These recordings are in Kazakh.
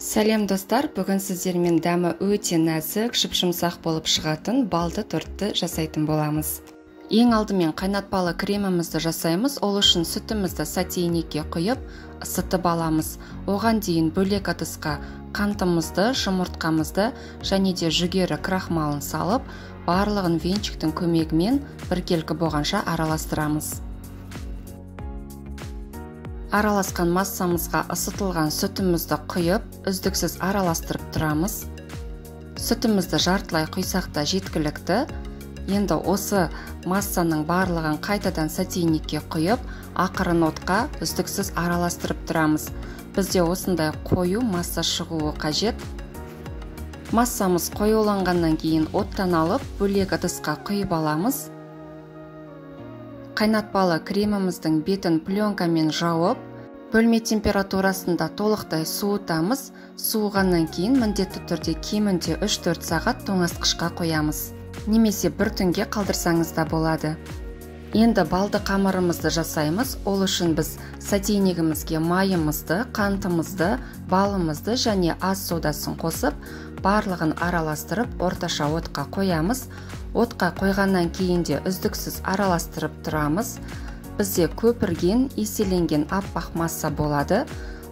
Сәлем достар, бүгін сіздермен дәмі өте нәзік, жұп-жұмсақ болып шығатын балды тортты жасайтын боламыз. Ең алдымен қайнатпалы кремімізді жасаймыз. Ол үшін сүтімізді сотейникке құйып, ысытып аламыз. Оған дейін бөлек ыдысқа қантымызды, жұмыртқамызды және де жүгері крахмалын салып, барлығын венчиктің көмегімен біркелкі болғанша араластырамыз. Араласқан массамызға ысытылған сүтімізді құйып, үздіксіз араластырып тұрамыз. Сүтімізді жартылай құйсақ та жеткілікті. Енді осы массаның барлығын қайтадан сотейникке құйып, ақырын отқа үздіксіз араластырып тұрамыз. Бізде осындай қою масса шығуы қажет. Массамыз қоюланғаннан кейін оттан алып, бөлек ыдысқа құйып аламыз. Қайнатпалы креміміздің бетін пленкамен жауып, бөлме температурасында толықтай суытамыз. Суығаннан кейін міндетті түрде кемінде 3-4 сағат тоңазытқышқа қоямыз. Немесе бір түнге қалдырсаңыз да болады. Енді балды қамырымызды жасаймыз. Ол үшін біз сотейнигімізге майымызды, қантымызды, балымызды және ас содасын қосып, барлығын араластырып, орташа отқа қоямыз. Отқа қойғаннан кейін де үздіксіз араластырып тұрамыз. Бізде көпірген, еселенген аппақ масса болады.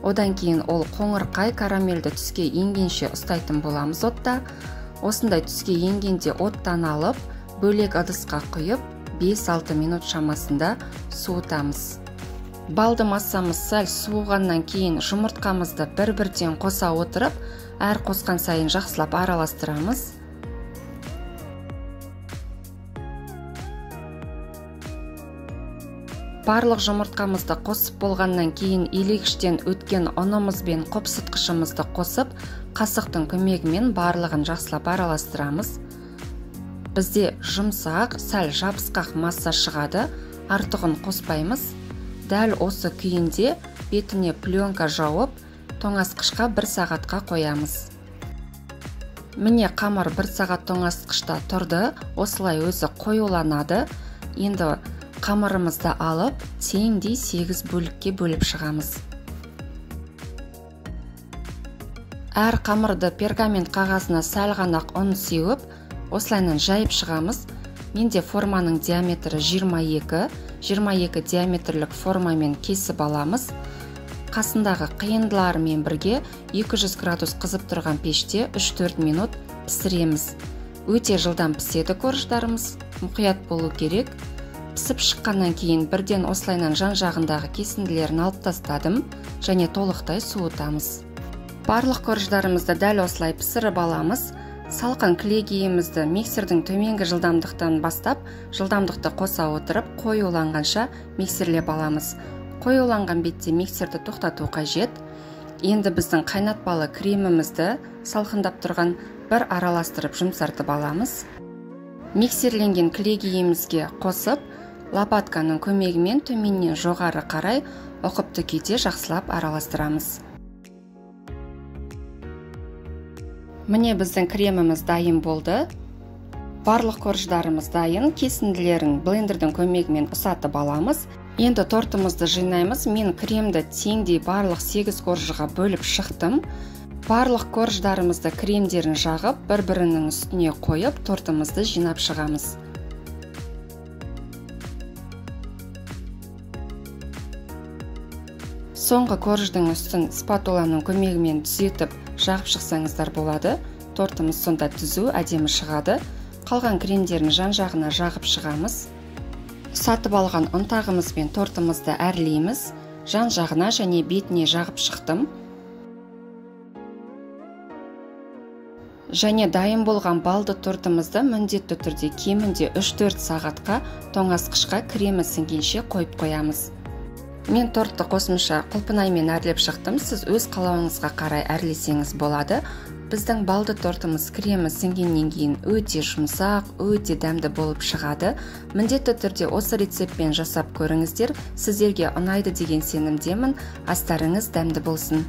Одан кейін ол қоңырқай карамельді түске енгенше ұстайтын боламыз отта. Осындай түске енгенде оттан алып, бөлек ыдысқа құйып, 5-6 минут шамасында суытамыз. Балды массамыз сәл суығаннан кейін жұмыртқамызды бір-бірден қоса отырып, әр қосқан сайын жақсылап араластырамыз. Барлық жұмыртқамызды қосып болғаннан кейін елегіштен өткен ұнымыз бен қопсытқышымызды қосып, қасықтың көмегімен барлығын жақсылап араластырамыз. Бізде жұмсақ, сәл жабысқақ масса шығады, артығын қоспаймыз. Дәл осы күйінде бетіне пленка жауып, тоңазытқышқа 1 сағатқа қоямыз. Міне қамыр 1 сағат тоңазытқышта тұрды, осылай өзі қоюланады. Енді қамырымызды алып, теңдей 8 бөлікке бөліп шығамыз. Әр қамырды пергамент қағазына сәл ғана ұн сеуіп, осылайынан жайып шығамыз. Менде форманың диаметрі 22 диаметрлік формамен кесіп аламыз. Қасындағы қиындыларымен бірге 200 градус қызып тұрған пеште 3-4 минут пісіреміз. Өте жылдам піседі корждарымыз, мұқият болу керек. Пісіп шыққаннан кейін бірден осылайынан жан-жағындағы кесінділерін алып тастадым және толықтай суытамыз. Барлық корждарымызды дәл осылай пісіріп аламыз. Салқын кілегейімізді миксердің төменгі жылдамдықтан бастап, жылдамдықты қоса отырып, қоюланғанша миксерлеп аламыз. Қоюланған бетте миксерді тоқтату қажет. Енді біздің қайнатпалы кремімізді салқындап тұрған бір араластырып жұмсартып аламыз. Миксерленген кілегейімізге қосып, лопатканың көмегімен төменнен жоғары қарай ұқыпты күйде жақсылап араластырамыз. Міне біздің креміміз дайын болды. Барлық корждарымыз дайын. Кесінділерін блендердің көмегімен ұсатып аламыз. Енді тортымызды жинаймыз. Мен кремді теңдей барлық 8 коржыға бөліп шықтым. Барлық корждарымызды кремдерін жағып, бір-бірінің үстіне қойып, тортымызды жинап шығамыз. Соңғы корждың үстін спатуланың көмегімен түзетіп, жағып шықсаңыздар болады. Тортымыз сонда түзу, әдемі шығады. Қалған кремдерін жан-жағына жағып шығамыз. Сатып алған ұнтағымызбен тортымызды әрлейміз. Жан-жағына және бетіне жағып шықтым. Және дайын болған балды тортымызды міндетті түрде кемінде 3-4 сағатқа тоңазытқышқа кремі сіңгенше қойып қоямыз. Мен тортты қосымша құлпынаймен әрлеп шықтым. Сіз өз қалауыңызға қарай әрлесеңіз болады. Біздің балды тортымыз кремі сіңгеннен кейін өте жұмсақ, өте дәмді болып шығады. Міндетті түрде осы рецептпен жасап көріңіздер. Сіздерге ұнайды деген сенімдемін. Астарыңыз дәмді болсын.